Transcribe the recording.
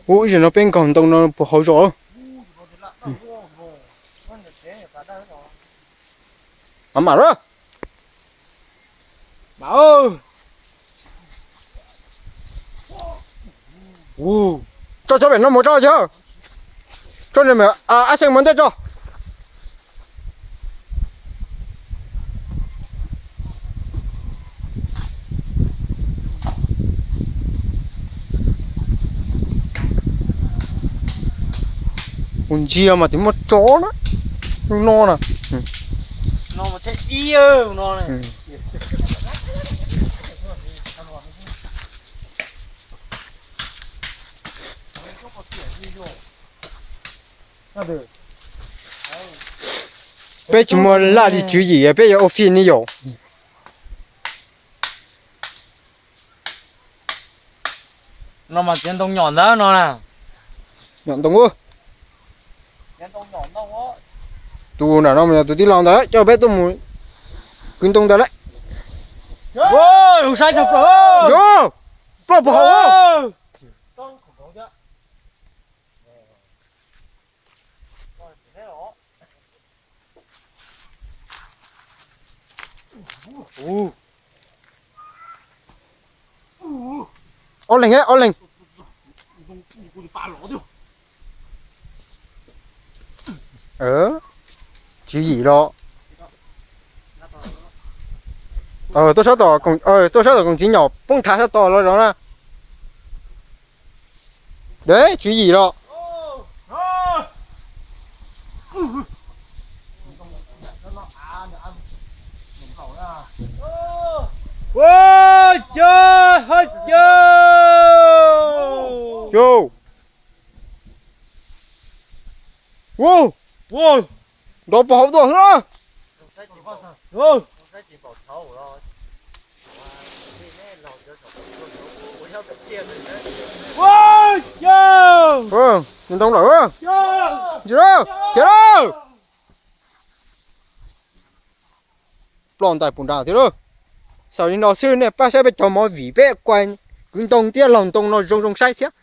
Ub, ib zaug no peb nkaug ntoo no puag hauv zos. Mam mam lawm. Tso cov pem no mus tso yog. Tso ab xees mus ntej tso. Kuv ntsia mas twb muaj tso na, no na. Peb tsis muaj laj li tswv yim, peb yuav ua fij ne yom. No mas txiav ntoo nyom ntawd no na. Nyom ntoo. Tus nram no mas yog tus tij laug ntawd, coj peb tuaj mus kwv ntoo ntawd lawm. Saib, ploj puag hauv. Ob leeg, ob leeg. Tswv yim los. Tuaj sab tom koom txiv nyom poob thav sab tod los zov na. Deb, tswv yim los. Nrov puag hauv tuaj xwb na. Ntoo lawm. Khiav lawm. Ploj ntais puag nrad thiab lauj. Xaus li no xwb, nej pab saib peb cov movie, peb kuaj kwv ntoo thiab laug ntoo no zoo zoo saib thiab.